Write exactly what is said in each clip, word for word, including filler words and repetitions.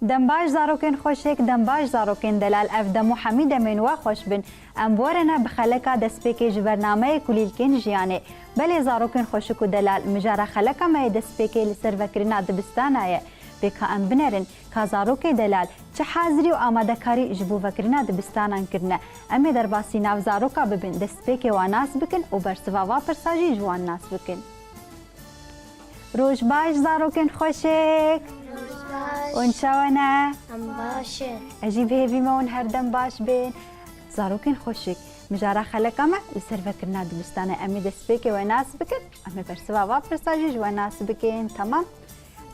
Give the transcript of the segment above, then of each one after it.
Dem baş zarokên xweşik, dem baş zarokên delal, ev dem û hemî demên we xweş bin. Em borine bi xeleka destpêkê ji bernameyê Kulîlkên Jiyanê. Belê zarokên xweşik û delal, mijara xeleka me yê destpêkê li ser vekirina dibistana ye. Bê ka em binerin, ka zarokê delal çi hazirî û amadekarî ji bo vekirina dibistanan kirine. Em ê derbasî nav zaroka bibin, destpêkê wan nas bikin û bersiva va pirsa jî ji wan nas bikin. Roj baş zarokên xweşik. Roj baş. Hûn çawa ne? Em baş in. Ez jî bi hêvî me hûn her dem baş bin. Zarokên xweşik, mijara xeleka me li ser vekirina dibistane. Em ê destpêkê we nas bikin. Em ê bersiva va pirsa jî ji we nas bikin. Temam.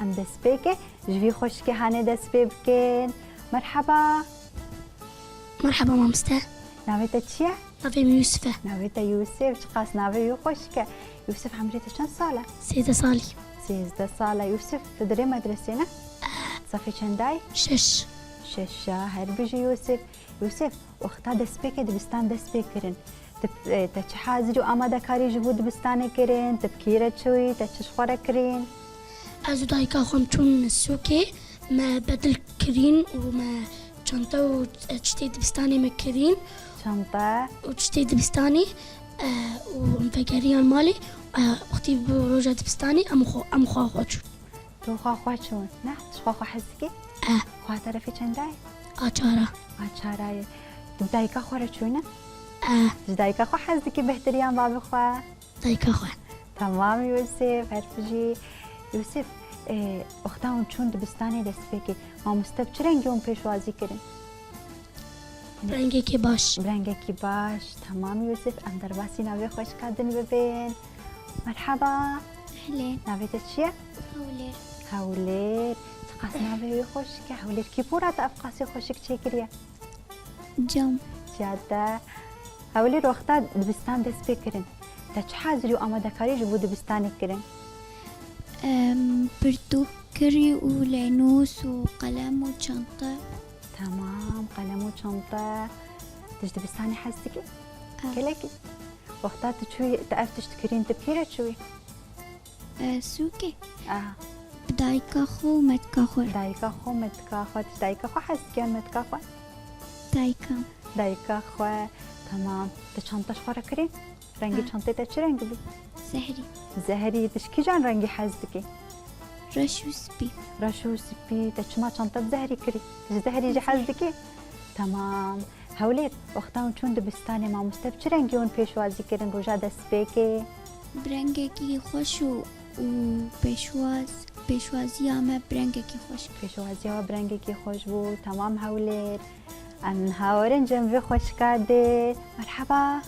Em destpêkê ji vî xweşikê hanê dest pê bikin. Merheba. Merheba mamoste. Navê te çi ye? Navê min Yusuf e. Navê te Yusuf, çiqas navê wî xweşik e. Yusuf, emrê te çend sal e? Sêzdeh salî. Sêzdeh sal e. Yusuf, tu dirê medresê ne? Safê çendayî? Şeş. Şeş e, her bijî Yusuf. Yusuf, wexta destpêkê dibistan dest pê kirin. Tu, e, te çi hazirî û amadekarî ji bo dibistanê kirin? Tu bi kî re çûyî? Te çi ji xwe re kirîn? Ez û dayika xwe em çûn sûkê, me bedil kirîn û me çanta û tiştê dibistanê me kirîn. Çanta. Û tiştê dibistanê, e, û em vegeriyan malê, e, wextî bû roja dibistanê em xwe, em xwe xwe çûn. Tu xwe xwe çûn, ne? Tu ji xwe xwe hez dikî? E. Xwe terefê çendayê? A çara. A çarayê. Tu bi dayika xwe re çûyî ne? E. Ji dayika xwe hez dikî bêhtir yan bavê xwe? Dayika xwe. Temam Yûsif, her bijî. Yûsif, e, wexta hûn çûn dibistanê destpêkê, mamoste bi çi rengî hûn pêşwazî kirin? Rengekî baş. Bi rengekî baş. Temam Yûsif, em derbasî navê xweşika din bibin. Merheba. Ehlên. Navê te çi ye? Hewlêr. Hewlêr. Çiqas navê wî xweşik e. Hewlêr, kî pora te ev qasî xweşik çêkiriye? Cam. Çiya te. Hewlêr, wexta dibistan dest pê kirin, te çi hazirî û amadekarî ji bo dibistanê kirin? Em, pirtûk kirî û leynûs û qelem û çanta. Temam, qelem û çanta. Tu ji dibistanê hez dikî? Ah. Gelekî. Wexta tu çûyî, tu ev tişt kirîn, tu bi kî re çûyî? E, sûkê. Ah. Bi dayika xwe û metika xwe. Dayika xwe, metika xwe. Tu ji dayika xwe hez dikî yan metika xwe? Dayika. Dayika xwe. Temam. Tu çanta ji xwe re kirî? Rengê Ha. çantê te çi reng bû? Zehrî. Zehrî. Tu ji kîjan rengî hez dikî? Reş û spî. Reş û spî. Te çima çanta bi zehrî kirî? Ji zehrî jî hez dikî? Temam. Hewlêr, wexta hûn çûn dibistanê, mamoste bi çi rengî hûn pêşwazî kirin roja destpêkê? Bi rengekî xweş û, û pêşwaz, pêşwaziya me bi rengekî xweş. Pêşwaziya we bi rengekî xweş bû. Temam Hewlêr. Em niha werin cem vê xweşika dê. Merheba.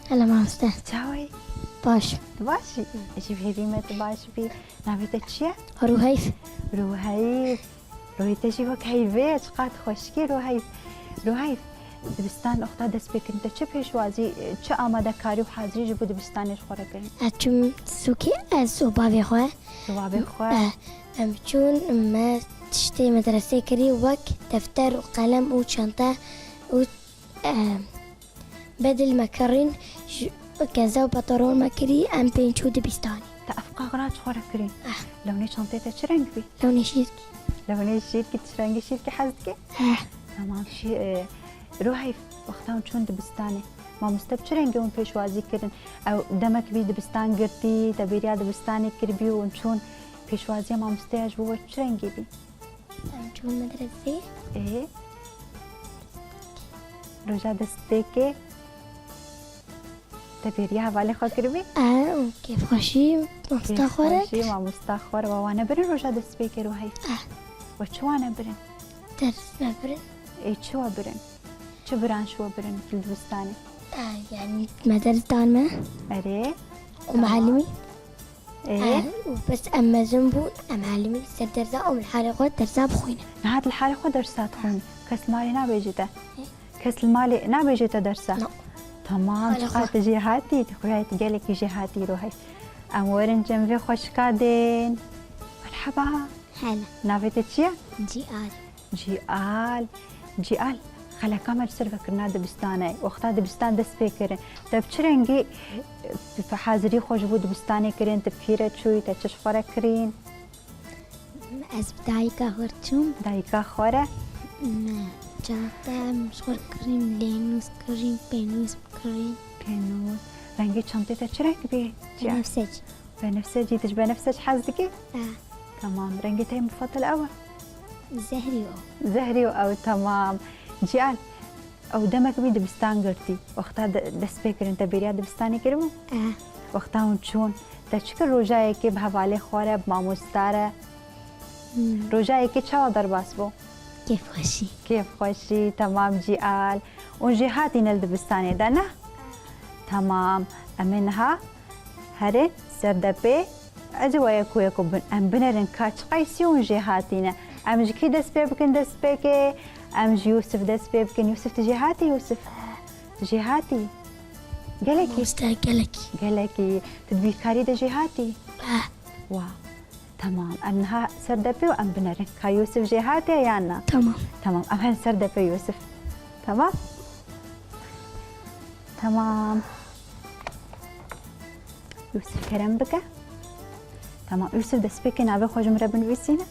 Hela mamoste. Çawa yî? Baş. Tu baş î? Ez jî bi hêvî me tu baş bî. Navê te çi ye? Rûheyf. Rûheyf. Rûhê te jî wek heyvê ye, çiqas xweşik î Rûheyf. Rûheyf, dibistan wexta dest pê kirin, te çi pêşwazî, çi amadekarî û hazirî ji bo dibistanê ji xwe re kirin? Ez çûm sûkê, ez û bavê xwe. Tu bavê xwe? Eh, em çûn, me tiştê medresê kirî wek defter û qelem û çanta û, eh, bedil me kirîn, ji, keza û pantolon me kirî, em pê çû dibistanê. Te ev qaxra ji xwe re kirîn? Eh. Lewnê çantê te çi reng bî? Lewnê şîrkî. Lewnê şîrkî, tu ji rengê şîrkî hez dikî? Eh. Tamam, şî-, e, Rûheyf, wexta hûn çûn dibistanê, mamoste bi çi rengî hûn pêşwazî kirin? Ew demek bî dibistan girtî, te bêriya dibistanê kiribî û hûn çûn, pêşwaziya mamosteya ji bo we çi rengî bî? Em çûn medresê. Ê? Roja destpêkê te bêriya hevalê xwe kiribî? E, û kêfxweşî mamosta xwe re. Kêfxweşî mamosta xwe re. We wane birin roja destpêkê Rûheyf? E. We çi wane birin? Ders me birin. Ê, çi we birin? Çi branş we birin li dibistanê? E, yanî me ders dan me. Erê. Û Tamam. mealimî. Ê? Eh, û bes em mezin bûn, em elimî ser derza û min halê xwe dersa bixwîne. Niha tu li halê xwe dersa dixwînî? Kes li malê nabêje te? Ê? Kes li malê nabêje te dersa? No. Tamam, Halê çiqas xwe. tu jêhatî, tu xuya tu gelekî jêhatî Rûheyf. Em werin cem vê xweşika dên. Merheba. Hela. Navê te çi ye? Cîal. Cîal, Cîal, xeleka me li ser vekirina dibistane. Wexta dibistan dest pê kirin, te bi çi rengî, e, hazirî xwe ji bo dibistanê kirin? Tu bi kî re çûyî, te çi ji xwe re kirîn? Ez bi dayika xwe re çûm. Dayika xwe re? Me çanta em ji xwe re kirîn, lênûs kirîn, pênûs kirîn. Pênûs. Rengê çantê te çi reng bî? Benefsecî. Benefsecî, tu ji benefsec hez dikî? E. Tamam. Rengê te yê mufadil ew e? Zehrî û ew. Zehrî û ew, tamam. Cîal, ew demek bî dibistan girtî. Wexta de-, dest pê kirin, te bêriya dibistanê kiribû? E. Wexta hûn çûn, te çi kir roja yekê bi hevalê xwe re, bi mamosta re? Hmm. Roja yekê çawa derbas bû? Kêfxweşî. Kêfxweşî, temam Cîal. Hûn jê hatîne li dibistanê de, ne? Temam. Em ê niha herin ser depê. Ez ê we yeko yeko bin-, em binerin ka çiqaysî hûn jê hatîne. Em ji kî dest pê bikin destpêkê? Em ji Yûsif dest pê bikin. Yûsif, tu jê hatî Yûsif? Tu jê hatî? Gelekî. Mamoste, gelekî. Gelekî. Tu di bîrkarî de jê hatî? Eh. Wa. Tamam. Em niha ser depê û em binerin. Ka Yûsif jê hatiye yan na? Tamam. Tamam. Em herin ser depê Yûsif. Tamam. Tamam. Yûsif kerem bike. Tamam. Yûsif destpêkê navê xwe ji min re binivîsîne.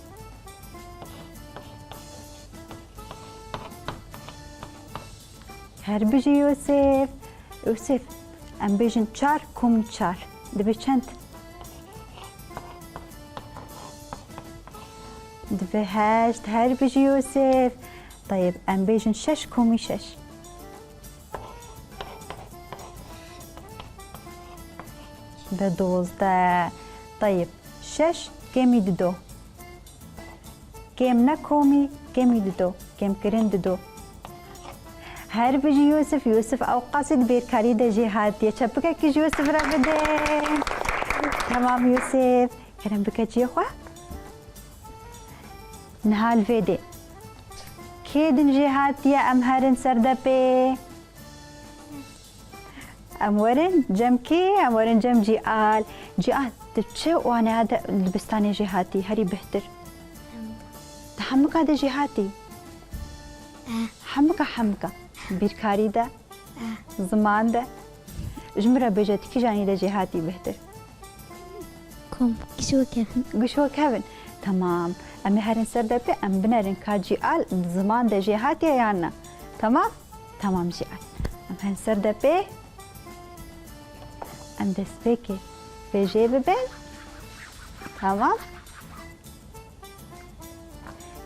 Her bijî Yûsif. Yûsif, em bêjin çar komî çar. Dibe çend? Dibe heşt. Her bijî Yûsif. Tayib, em bêjin şeş komî şeş. Dibe dozdeh. Tayib, şeş kêmî dido. Kêm ne komî, kêmî dido. Kêmkirin dido. Her bijî Yûsif, Yûsif ewqasî di bêrkarî de jê hatiye. Çepikekî ji Yûsif re bidin. Temam Yûsif. Kerem bike cihê xwe. Niha li vê dê. Kê din jê hatiye em herin ser depê? Em werin cem kê? Em werin cem Cîal. Cîal, tu çi waneya de dibistanê jê hatî? Herî bihtir. Hemika. Tu hemika de jê hatî? Eh. Hemika, hemika. Bîrkarî de? Eh. Ziman de? Ji min re bêje, tu kîjanî de jê hatî bihtir? Kom, giş we kevin. Giş we kevin. Tamam. Em ê herin ser depê, em binerin ka Cîal di ziman de jê hatiye yan na. Tamam? Tamam Cîal. Em herin ser depê. Em destpêkê vê jê bibin. Tamam.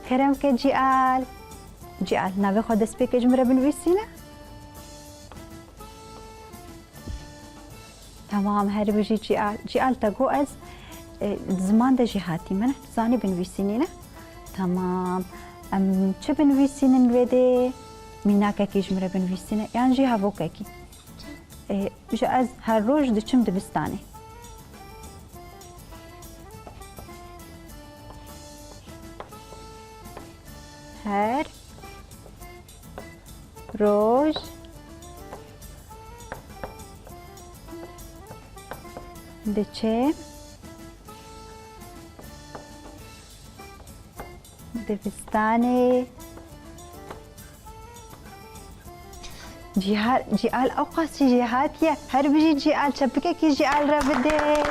Kerem ke Cîal. Cîal, navê xwe destpêkê ji min re binivîsîne. Tamam, her bijî Cîal. Cîal, te got ez, e, ziman de jê hatî me, ne? Tu zanî binivîsînî, ne? Tamam. Em çi binivîsînin vê dê? Mînakekî ji min re binivîsîne, yan jî hevokekî? E, ji ez her roj diçim dibistanê. Her roj diçim dibistanê. Cîhal, Cîal ewqasî jê hatiye. Her bijî Cîal, çepikekî Cîal re bidin.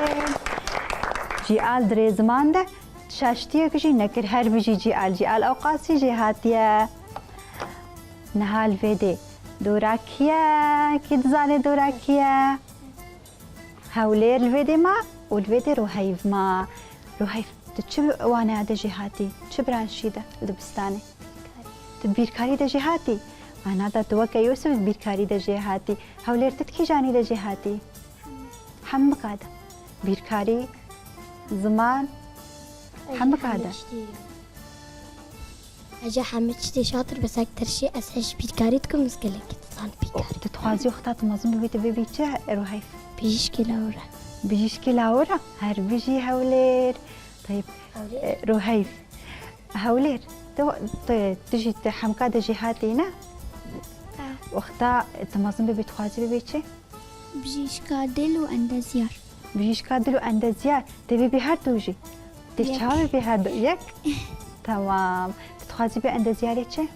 Cîal di rêziman de şaştiyek jî nekir. Her bijî Cîal, Cîal ewqasî jê hatiye. Niha li vê dê dora kî ye? Kî dizane dora kî ye? Hewlêr li vê dê ma û li vê dê Roheyv ma. Roheyv, tu çi waneya de jê hatî? Çi branşî de li dibistanê? Tu bîrkarî de jî hatî? Mana da tu weke Yûsif di bîrkarî de jî hatî. Hewlêr, tu di kîjanî de jî hatî? Hemika de. Bîrkarî, ziman, hemika de. Ez ji hemî tiştê şatir, bes ek tirşî ez hej bîrkarî dikim, ez gelek dizan bîrkarî. Tu dixwazî wexta tu mezin bibî, tu bibî çi, Roheyf? Bijîşkê lawir e. Bijîşkê lawir e? Her bijî Hewlêr. Tayib, Hewlêr. E, Roheyf. Hewlêr, tu, tu, tu jî tu hemka de jî hatî ne? Eh. Wexta tu mezin bibî, dixwazî bibî çi? Bijîşka dil û endezyar. Bijîşka dil û endezyar. Tê bibî her du jî? Tê çawa bibî her du? Yek? Tamam. Tu dixwazî bibî endezyarê çi?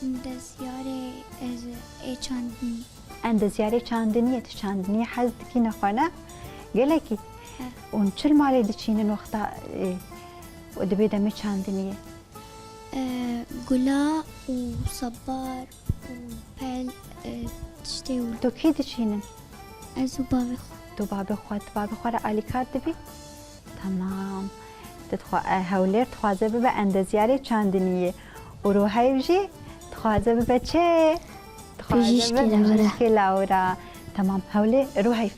Endezyarê ez ê çandinî. Endezyarê çandiniyê, tu çandiniyê hez dikî nexwe ne? Gelekî. He. Hûn çi li malê diçînin wexta, e, û dibê demê çandiniyê? E, gula û sebar û pel, e, tiştê wilo. Tu kî diçînin? Ez û bavê xwe. Tu babê xwe, tu babê xwe re alîkar dibî? Tamam. Tu dixwa-, e, Hewlêr dixwaze bibe endezyarê çandiniyê. Û Ruheyv jî dixwaze bibe çi? Dixwaze bibe Bijîşkê lawira. Bijîşkê lawira. Tamam. Hewlê-, Ruheyv,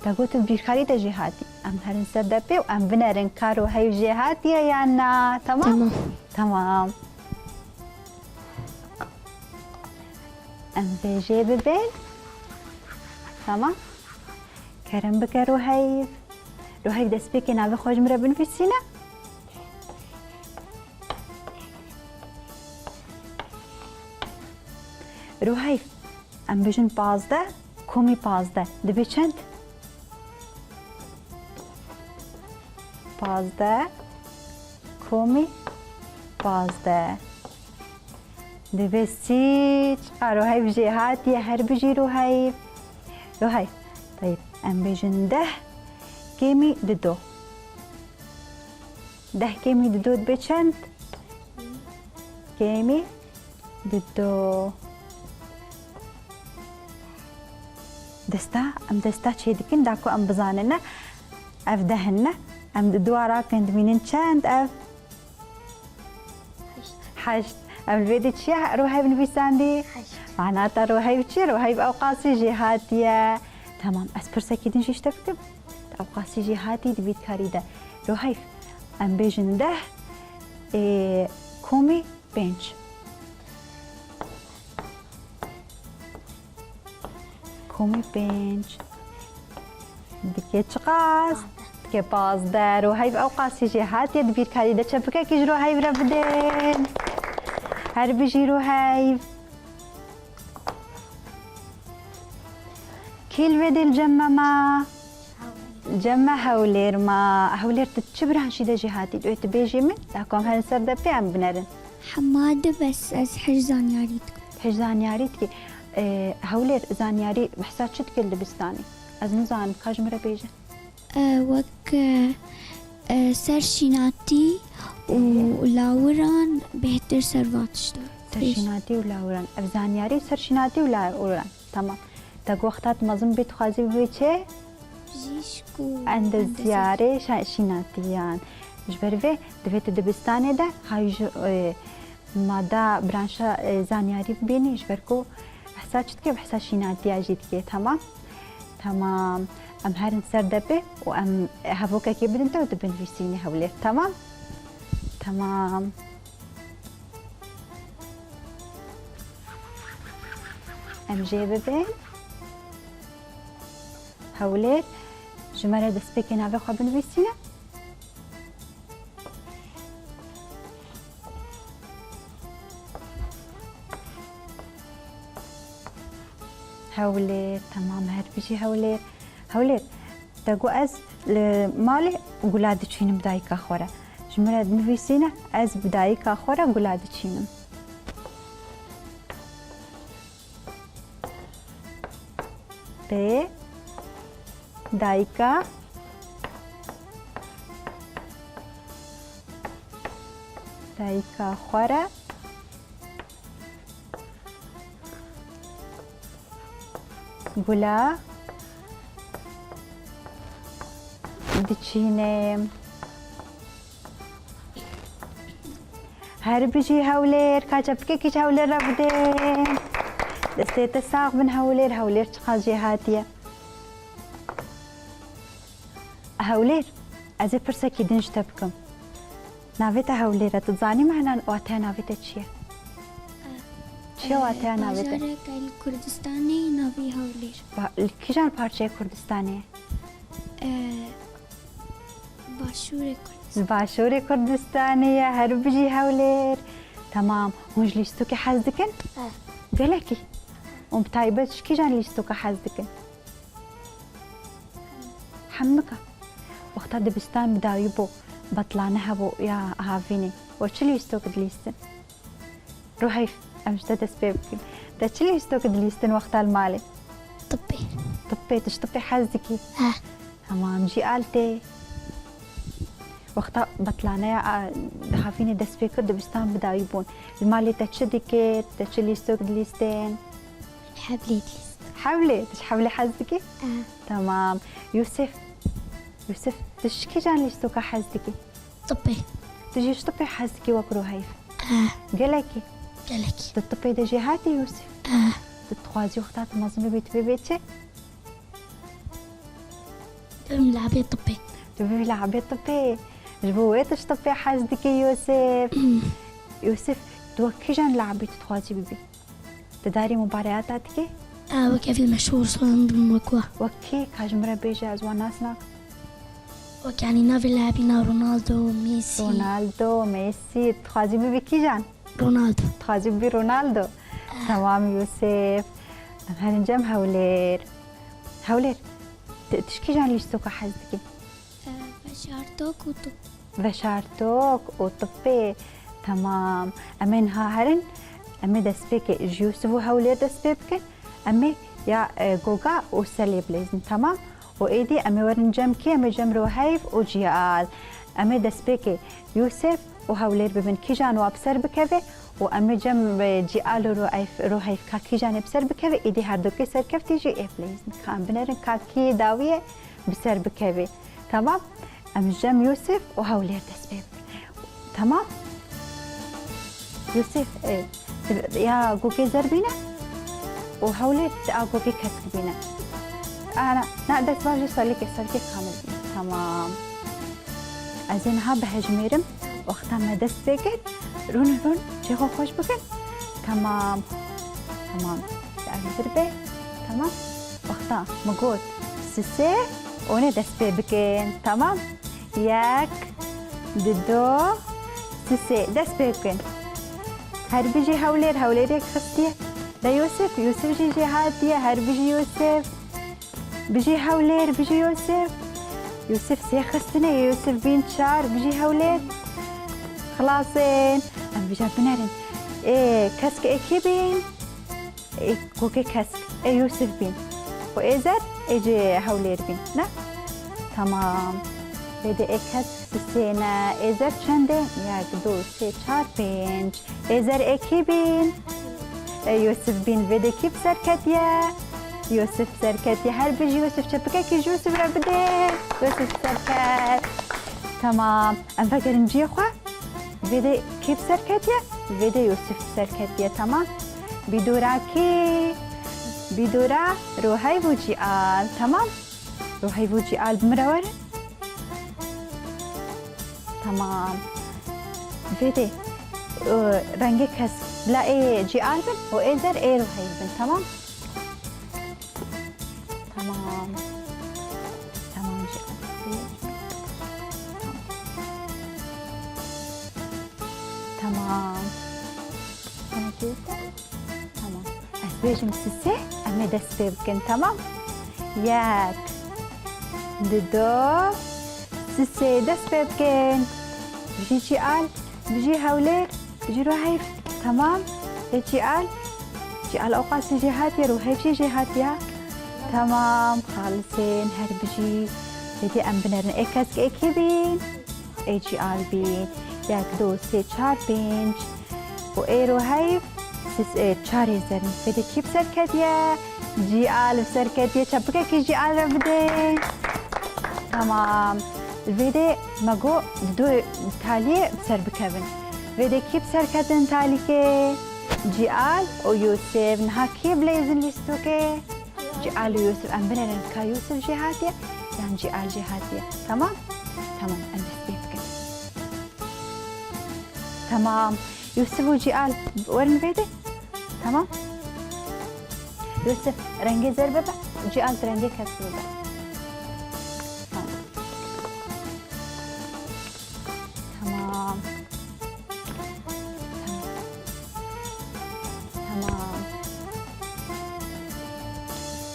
te got tu bîrkarî te jê hatî. Em herin ser depê û em binerin ka Ruheyv jê hatiye yan na. Tamam? Tamam. Tamam. Em vê jê bibin. Tamam. Kerem bike Ruheyv. Ruheyv, destpêkê navê xwe ji min re binivîsîne. Ruheyv, em bijin pazdeh, komî pazdeh. Dibê çend? Pazdeh, komî pazdeh. Divê sî, çiqa Ruheyv jê hatiye, her bijî Ruheyv. Ruheyv, teyb, em bêjin deh kêmî dido. Deh kêmî dido dibe çend? Kêmî dido. Desta, em desta çêdikin, da ku em bizanin ne. Ev deh in ne. Em didoa rakin, dimînin çend ev? Heşt. Heşt. Em li vê de çi ye Ruheyv nivîsandî? Heşt. Mana te Ruheyv çi? Ruheyv ew qasî jê hatiye. Tamam, ez pirsekî din jî ji te bikim. Ew qasî jê hatî di vî karî de. Ruheyv, em bêjin deh, ê, komî pênc. Komî pênc. Dike çiqas? Dike pazdeh. Ruheyv ew qasî jê hatiye di vî karî de çepikekî ji Ruheyv re bidin. Her bijî Ruheyv. Kî li vê dê li cem me ma? Cem me Hewlêr ma. Hewlêr, tu çi branşî de jê hatî? Wê tu bêjî min, da ku em herin ser depê em binerin. Hema de bes ez hej zanyarî dikim. Hej zanyarî dikî. E, Hewlêr, zanyarî behsa çi dike li dibistanê? Ez nizanim, ka ji min re bêje. E, wek, e, e, ser şînatî û lawiran bêhtir ser va tişta. Ser şînatî û lawiran. Ev zanyarî ser şînatî û lawiran. Tamam. Te ku wexta tu mezin bî, dixwazî bibî çi? Bijîşk û endezyarê şa-, şînatiyan. Ji ber vê divê tu dibistanê de hay ji, e, mada branşa, e, zanyarî bibînî, ji ber ku behsa çi dike, behsa şînatiya jî dike. Tamam? Tamam. Em herin ser depê û em hevokekê bidin te û tu binivîsînî Hewlêr. Tamam? Tamam. Em jê bibin. Hewlêr, ji me re destpêkê navê xwe binivîsîne. Hewlêr, temam, her bijî Hewlêr. Hewlêr, te got ez li malê gula diçînim dayika xwe re. Ji min re dinivîsîne, ez bi dayika xwe re gula diçînim. Pê dayika, dayika xwe re gula diçînim. Her bijî Hewlêr, ka çepikekî ji Hewlêr re bidin. Destê te sax bin Hewlêr, Hewlêr çiqas jêhatî ye. Hewlêr, ez ê pirsekî din ji te bikim. Navê te Hewlêr e, tu dizanî mehna wateya navê te çi ye? Çi ye wateya navê te? Bajarek li Kurdistanê navê Hewlêr. Ba-, li kîjan parçeyê Kurdistanê ye? Ee, Başûrê Kurdistanê. Li Başûrê Kurdistanê ye, her bijî Hewlêr. Temam. Hûn ji lîstokê hez dikin? Eh. Gelekî. Hûn bi taybet ji kîjan lîstoka hez dikin? Hemika. Wexta dibistan bi dawî bû, betlane hebû ya havînê. We çi lîstok dilîstin? Ruheyf, em ji te dest pê bikin. Te çi lîstok dilîstin wexta li malê? Tibbê. Tibbê, tu ji tibbê hez dikî? He. Tamam, cî al tê. Wexta betlaneya, a, havînê dest pê kir, dibistan bi dawî bûn. Li malê te çi dikir? Te çi lîstok dilîstên? Hevlê dilîst. Hewlê? Tu ji hewlê hez dikî? Eh. Tamam. Yûsif. Yûsif, tu ji kîjan lîstoka hez dikî? Tibê. Tu jî ji tibê hez dikî wek Ruheyf? Eh. Gelekî? Gelekî. Tu tibê de jêhatî Yûsif? Eh. Tu dixwazî wexta tu mezin bibî tu bibî çi? Em labê tibê. Tu bibî labê tibê. Ji bo wê tu ji tibê hez dikî Yûsif. Yûsif, tu wek kîjan labî tu dixwazî bibî? Tu darî mubareyata dikî? A, wek evî meşhûr son bim wek wa. Wek kî? Ka ji min re bêje, ez wan nas nakim. Wek, yanî, navê labîna Ronaldo, Messi. Ronaldo, Messi. Dixwazî bibî kîjan? Ronaldo. Dixwazî bibî Ronaldo. Ah. Tamam Yûsif. Em herin cem Hewlêr. Hewlêr, tu, tu ji kîjan lîstoka hez dikî? Veşartok û tib. Veşartok û tibê. Temam. Em ê niha herin. Em ê destpêkê ji Yûsif û Hewlêr dest pê bikin. Em ê ya, e, Goga û Selê bileyzin. Temam. Û êdî em ê werin cem kê? Em ê cem Roheyv û Cîal. Em ê destpêkê Yûsif û Hewlêr bibin. Kîjan wa bi ser bikeve û em ê cem, e, Cîal û Roheyv, Roheyv ka kîjanê bi ser bikeve, êdî herdukê serkeftî jî ê bileyzin. Ka em binerin ka kî dawî ye bi ser bikevê. Tamam? Em ji cem Yûsif û Hewlêr dest pê bikin. Tamam? Yûsif, e, tu ya gokê zer bîne û Hewlêr tu a gokê kesk bîne. Ana, na dest baş ji serlikê, serlikê kamil bîne. Tamam. Ez ê niha bihejmêrim. Wexta me dest pê kir, rûn rûn cihê xwe xweş bikin. Temam. Temam. Ji ev zir be. Temam. Wexta min got sisê, hûn ê dest pê bikin. Temam. Yek, dido, sisê. Dest pê bikin. Her bijî Hewlêr, Hewlêr yek xistiye. De Yûsif, Yûsif jî jê hatiye. Her bijî Yûsif. Bijî Hewlêr, bijî Yûsif. Yûsif sê xistine, Yûsif bîn çar, bijî Hewlêr. Xilasên. Em vîja binerin. Ê kesk ê kî bîn? Ê kokê kesk. Ê Yûsif bîn. Û ê zer ê cê Hewlêr bîn. Ne? Tamam. Vêde ê kesk sisêne. Ê zer çend e? Yek, du, sê, çar, pênc. Ê zer ê kî bîn? Ê Yûsif bîn. Vêde kî bi ser ketiye? Yûsif bi ser ketiye. Her bijî Yûsif, çepikekî ji Yûsif re bidê. Yûsif bi ser ket. Temam. Em vegerin cihê xwe. Vêde kî bi ser ketiye? Vêde Yûsif bi ser ketiye. Temam. Bîdora kî? Bîdora Roheyv û Cîal. Temam. Roheyv û Cîal bi min re werin. Tamam. Vêdê, e, rengê kesk bila ê Cîal bin û ê zer ê Roheyv bin. Tamam? Tamam. Tamam Cîal. Tamam. Tamam. Tamam. Ez bêjim sisê, em ê dest pê bikin, temam? Yek, dido, sisê, dest pê bikin. Bijî Cîal, bijî Hewlêr, bijî Roheyv, temam? Ê Cîal, Cîal ewqasî jê hatiye, Roheyv jî jê hatiye. Temam, xalisên, her bijî. Êdî em binerin. Ê kesk ê kî bîn? Ê Cîal bîn. Yek, du, sê, çar, pênc. Û ê Roheyv, sê, e, çarê zerin. Vêdê kî bi ser ketiye? Cîal bi ser ketiye. Çepikekî Cîal re bidê. Tamam. Vêdê me got du taliyê bi ser bikevin. Vêdê kî bi ser ketin talîkê? Cîal û Yûsif. Niha kî bileyzin lîstokê? Cîal û Yûsif, em binerin ka Yûsif jê hatiye yan Cîal jê hatiye. Temam? Temam, em dest pê bikin. Temam. Yûsif û Cîal, werin vêdê. Temam? Yûsif, rengê zer bibe, Cîal rengê kesk bibe. Tamam. Tamam. Tamam. Tamam.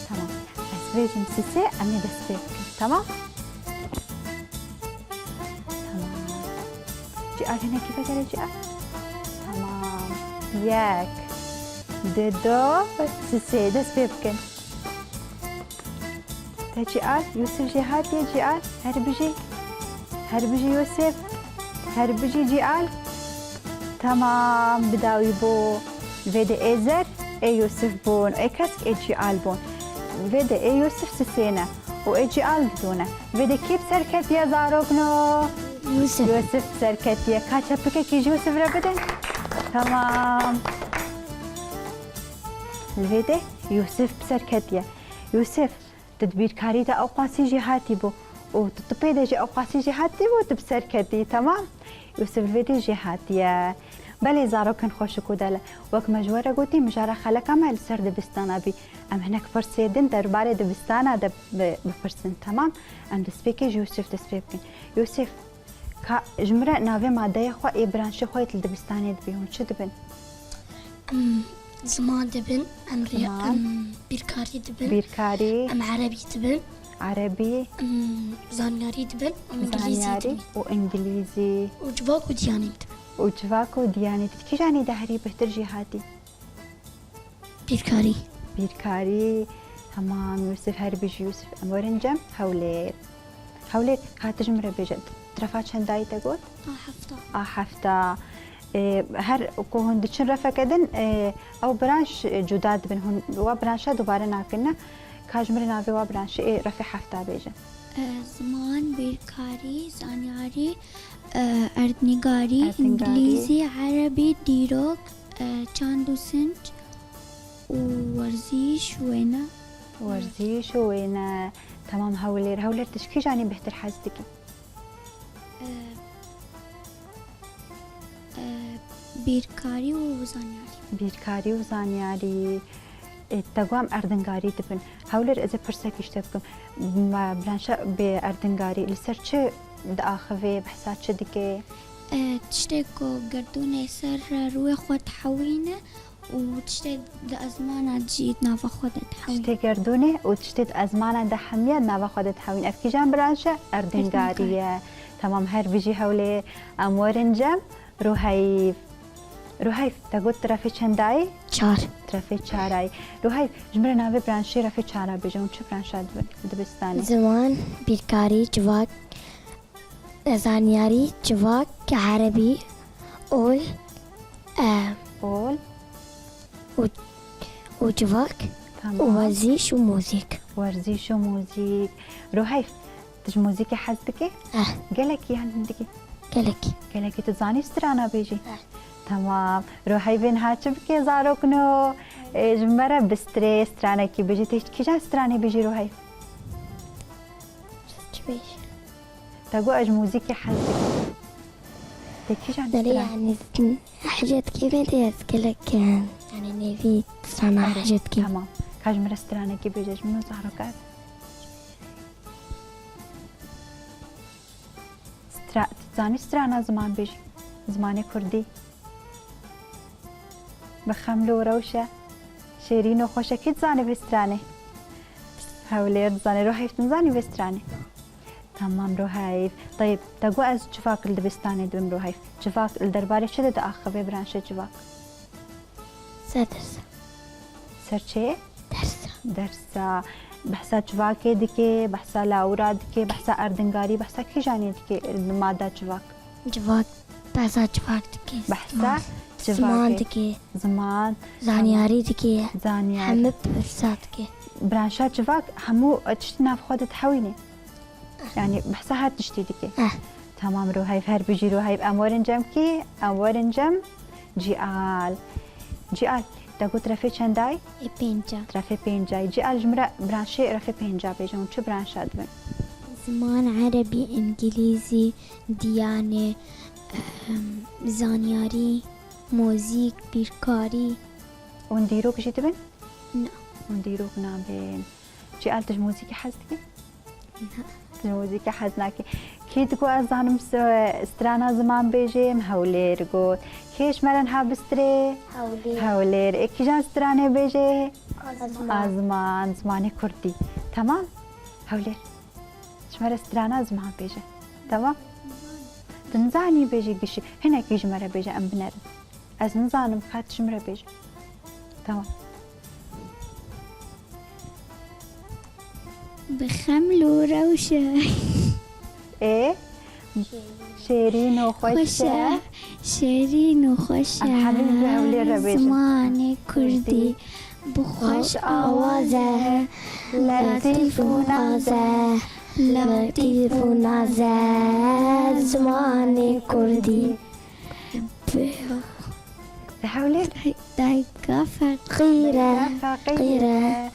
Tamam. Ez bêjim sisê, em ê dest pê bikin. Tamam? Tamam. Cîal hinekî vegere Cîal. Tamam. Yek, dido, sisê. Dest pê bikin. Te Cîal, Yûsif jê hatiye Cîal, her bijî. Her bijî Yûsif, her bijî Cîal. Temam, bi dawî bû. Vê de ê zer, ê Yûsif bûn, ê kesk, ê Cîal bûn. Vê de ê Yûsif sisêne û ê Cîal didûne. Vê de kî bi ser ketiye zarokno? Yûsif. Yûsif bi ser ketiye. Ka çepikekî ji Yûsif re bidin. Temam. Li vê de Yûsif bi ser ketiye. Yûsif, tu di bîrkarî de ewqasî jêhatî bû û tu tipê de jî ewqasî jêhatî bû, tu bi ser ketî, temam? Yûsif li vê dî jêhatî ye. Belê zarokên xweşik û dele. Wek me ji we re gotî, mijara xeleka me li ser dibistana bî. Em hinek pirsê din derbarê dibistana de bi-, bipirsin, temam? Em destpêkê ji Yûsif dest pê bikin. Yûsif, ka ji min re navê madeyê xwe ê branşê xwe yê li dibistanê dibî, hûn çi dibin? Em ziman dibin, em rê-, Ziman. em bîrkarî dibin, Bîrkarî, em erebî dibin, erebî, em zanyarî dibin, em îngilîzî zanyarî dibin. Û îngilîzî. Û civak û diyanê dibin. Û civak û diyanê. Tu kîjanî de herî bêhtir jêhatî? Bîrkarî. Bîrkarî. Temam, Yûsif, her bijî Yûsif. Em werin cem, Hewlêr. Hewlêr, ka tu ji min re bêje, tu refa çendayî te got? A hefta. A hefta. Ê, her ku hûn diçin refeke din, ê, ew branş, ê, cuda dibin. Hûn wa branşa dubare nakin, ne? Ka ji min re navê wa branşê, ê, refê hefta bêje. E, ziman, bîrkarî, zanyarî, e, erdnîgarî, Erdnîgarî. Îngilîzî, erebî, dîrok, e, çand û sinc û werzîş, wêne. Werzîş û wêne. Temam, Hewlêr. Hewlêr, tu ji kîjanî bêhtir hez dikî? E, e, bîrkarî û zanyarî. Bîrkarî û zanyarî. E, te got em erdingarî dibin. Hewlêr, ez ê pirsekî ji te bikim. Ma branşa bê erdingarî li ser çi diaxivê, behsa çi dike? E, tiştê ku gerdûnê ser rûyê xwe dihewîne û tiştê di ezmana jî di nava xwe de dihewîne. Tiştê gerdûnê û tiştê di ezmana de hemiya di nava xwe de dihewîne. Ev kîjan branş e? Erdingarî ye. Erdingarî. Temam, her bijî Hewlêr. Em werin cem. Ruheyf. Ruheyf, te got tu refê çendayî? Çar. Tu refê çarayî. Ruheyf, ji min re navê branşê refê çara bêje. Hûn çi branşa dibin li dibistanê? Ziman, bîrkarî, civak, e, zanyarî, civak, erebî, ol, e, Ol. û, û civak, Tamam. û werzîş û muzîk. Werzîş û muzîk. Ruheyf, tu ji muzîkê hez dikî? Eh. Gelekî yan hindikî? Gelekî. Gelekî, tu zanî strana bêjî? Eh. Tamam. Ruheyf, niha çi bike zarokno? Ê, ji me re bi strê stranekî bêjî. Tu hîç kîjan stranê bêjî Ruheyf? Çi bêjî? Te got ez ji muzîkê hez dikim. Te kîjan Nerê stran? Yani hicet kêmê de ez gelek, yani nêvî sana Erê, hicet kêm. Tamam. Ka ji min re stranekî bêje, ji min û zaroka. Stra-, tu zanî strana ziman bêjî? Zimanê kurdî. Bi xemlo rewşe, şêrîn û xweşekî dizanî vê stranê. Hewlêr dizanî, Ruheyf, tu nizanî vê stranê? Tamam Ruheyf. Teyb, te got ez civak li dibistanê dibim Ruheyf. Civak li derbarê çi de diaxive branşê civak? Ser dersa. Ser çi? Dersa. Dersa. Behsa civakê dike, behsa lawira dike, behsa erdingarî, behsa kîjanê dike li mada civak? Civak, behsa civak dike. Behsa ziman. Civakê. Ziman dike. Ziman. Zanyarî dike. Zanyarî. Hemî behsa dike. Branşa civak hemû tiştî nav xwe de dihewîne. Yani behsa her tiştî dike. Eh. Tamam Ruheyf, her bijî Ruheyf. Em werin cem kî? Em werin cem Cîal. Cîal, te got refê çendayî? Ê pênca. Refê pêncayî. Cîal, ji min re branşê refê pênca bêje. Hûn çi branşa dibin? Ziman, erebî, îngilîzî, diyanê, ehm, zanyarî, muzîk, bîrkarî. Hûn dîrok jî dibin? Na. Hûn dîrok nabin. Cîal, tu ji muzîkê hez dikî? Na. Tu ji muzîkê hez nakî. Kî digot ez zanim s-, strana ziman bêjim? Hewlêr got. Kê ji me re niha bi strê? Hewlêr. Hewlêr. Ê kîjan stranê bêjê? Azman. Azman, zimanê kurdî. Temam? Hewlêr. Ji me re strana ziman bêje. Temam? Tu nizanî bêjî gişî. Hinekî ji me re bêje, em binerin. Ez nizanim, ka tu ji min re bêje. Tamam. Bi xemlo rewşe. Ê, Şêrîn û xweş e. Şêrîn û xweş e. Em hemî bi hewlê re bêjin. Zimanê kurdî bi xweş awaz e. Letîf û naz e. Letîf û naz e. Zimanê kurdî. Bi hewlê. Dayika feqîr e. Dayika feqîr e.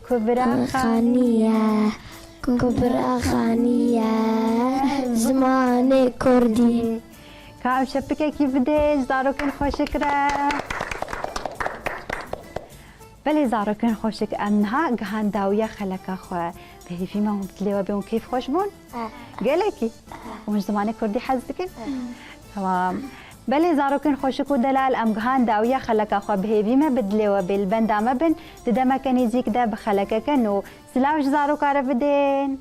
Ku bira xanî ye. Ku bira xanî ye. Zimanê kurdî. Ka em şepikekî bidê ji zarokên xweşik re. Belê zarokên xweşik, em niha gihan dawiya xeleka xwe. Bi hêvî me hûn dilê we bê, hûn keyf xweş bûn? Gelekî. Hûn ji zimanê kurdî hez dikin? Tamam. Belê zarokên xweşik û delal, em gihan dawiya xeleka xwe, bi hêvî me bi dilê we bê, li benda me bin, di demeke nêzîk de bi xelekeke nû silav ji zaroka re bidên.